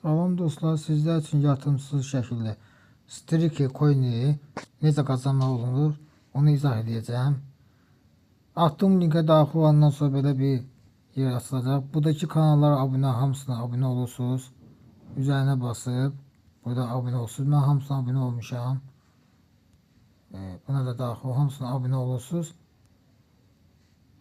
Salam dostlar, sizlər üçün yatırımsız şəkildə Strike coin'i necə qazanmaq olunur, onu izah edəcəyəm. Attığım linkə daxil olandan sonra belə bir yer açılacaq. Buradakı kanallara abunə, hamısına abunə olursunuz. Üzərinə basıb burada abunə olursunuz. Mən hamısına abunə olmuşam. Buna da daxil, hamısına abunə olursunuz.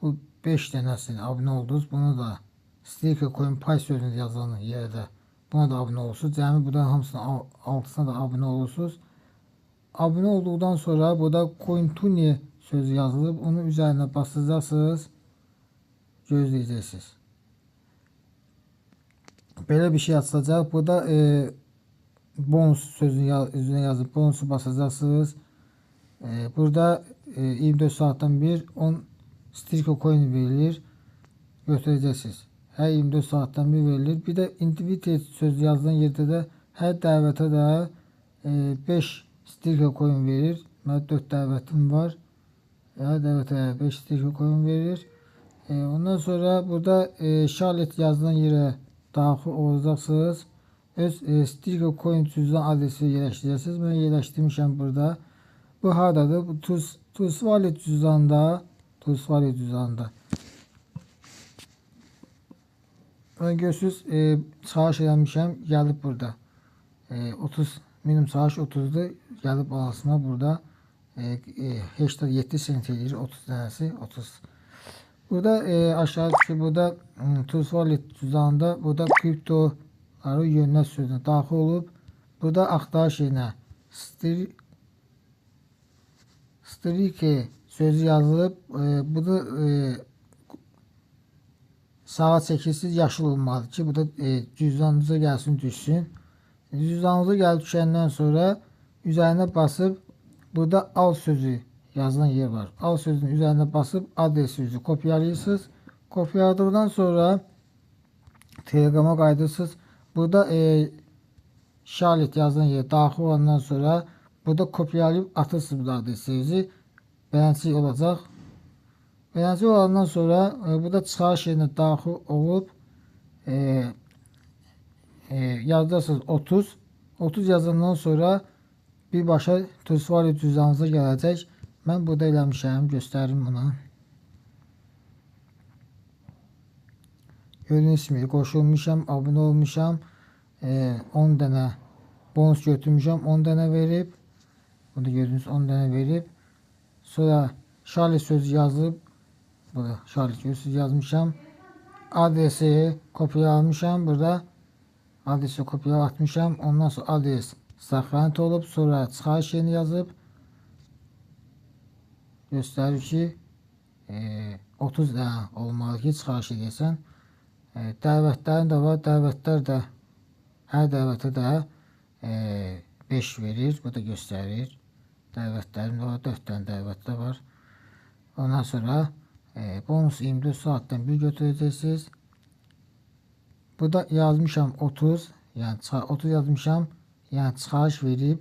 Bu 5 dənəsini abunə oldunuz. Bunu da Strike coin pay sözünü yazılan yerdə buna da abunə olursunuz. Cəmi burada hamısına, altısına da abunə olursunuz. Abunə olduqdan sonra burada CoinTune sözü yazılıb. Onun üzərinə basacaqsınız. Gözləyəcəksiniz. Belə bir şey açılacaq. Burada bonus sözünü üzerine yazıp bonusu basacaqsınız. Burada 24 saattan bir 10 Strike coin verilir. Götürəcəksiniz. Hər 24 saattan bir verilir. Bir də invite sözü yazılan yerdə də hər dəvətə də 5 Strike coin verir. Mənim 4 dəvətim var. Hər dəvətə 5 Strike coin verir. Ondan sonra burada Charlotte yazılan yerə daxil olacaqsınız. Öz Strike coin cüzdan adresi yerləşdirəcəksiniz. Mən yerləşdirmişəm burada. Bu hardadır? Bu Trust Wallet cüzdanında. Trust Wallet cüzdanında. Mən görürsünüz, çıxarış eləmişəm, gəlib burada. 30 minimum çıxarış 30-dur, gəlib balansıma burada. 7 sent eləyir, 30 dənəsi, 30. Burada aşağı düşür, burada Trust Wallet cüzdanında burada kriptoları yönəlt sözünə daxil olub. Burada axtarış yerinə Strike sözü yazılıb. Bunu sağa çəkirsiniz, yaşıl olmalıdır ki, bu da cüzdanınıza gəlsin, düşsün. Cüzdanınıza gəlib düşəndən sonra üzərinə basıb burada al sözü yazılan yer var. Al sözünün üzərinə basıb adresinizi kopyalayırsınız. Kopyaladıqdan sonra Telegram'a qayıdırsınız. Burada Charlotte yazılan yerə daxil olandan sonra burada kopyalayıb atırsınız bu adresinizi. Beğensi olacaq. Beğensi olandan sonra burada çıxarış yerinə daxil olub yazacaqsınız 30. 30 yazandan sonra birbaşa Trust Wallet cüzdanınıza gələcək. Mən burada eləmişəm, göstərim bunu. Gördüyünüz kimi qoşulmuşam, abunə olmuşam. 10 dənə bonus götürmüşəm, 10 dənə verib. Burada gördüyünüz 10 dənə verib. Sonra Charlie sözü yazıb. Burada Charlie sözü yazmışam. Adresi kopyalamışam. Burada adresi kopyalatmışam. Ondan sonra adres saxlanıt olub. Sonra çıxarış yerini yazıb. Göstərir ki 30 dənə olmalı ki çıxarış edəsən. Dəvətlərim də var. Dəvətlər də hər dəvətə də 5 verir. Bu da göstərir. Dəvətlərim də var. 4 dənə dəvət də var. Ondan sonra bonus 24 saatdan bir götürəcəksiniz. Burada yazmışam 30. Yəni 30 yazmışam. Yəni çıxarış verib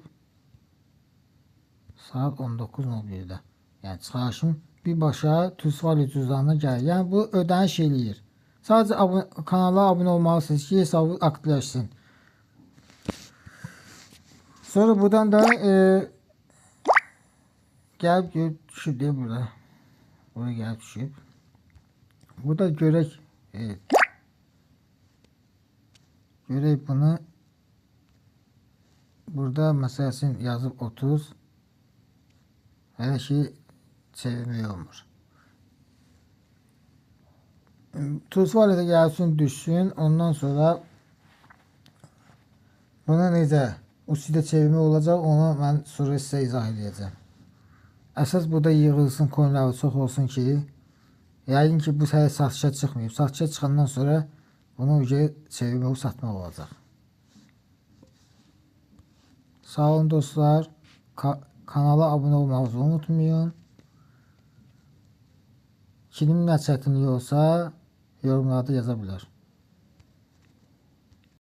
saat 19:01-də. Yəni çıxarışım birbaşa Trust Wallet cüzdanına gəlir. Yəni bu ödəniş eləyir. Sadəcə kanala abunə olmalısınız ki hesabı aktivləşsin. Sonra buradan da gəlib görüb düşüb deyə burada. Buraya gəlib düşüb. Burada görək görək bunu. Burada məsələn yazıb 30. Hələ ki çevirmək olmur. Trust Wallet'e gəlsin, düşsün. Ondan sonra buna necə UC'də çevirmək olacaq, onu mən sonra sizə izah edəcəm. Əsas burada yığılsın, coinləri çox olsun ki, yəqin ki bu hələ satışa çıxmayıb. Satışa çıxandan sonra bunu çevirmək, satmaq olacaq. Sağ olun dostlar. Kanala abunə olmağınızı unutmayın. Kimin nə çətinliyi olsa yorumlarda yaza bilər.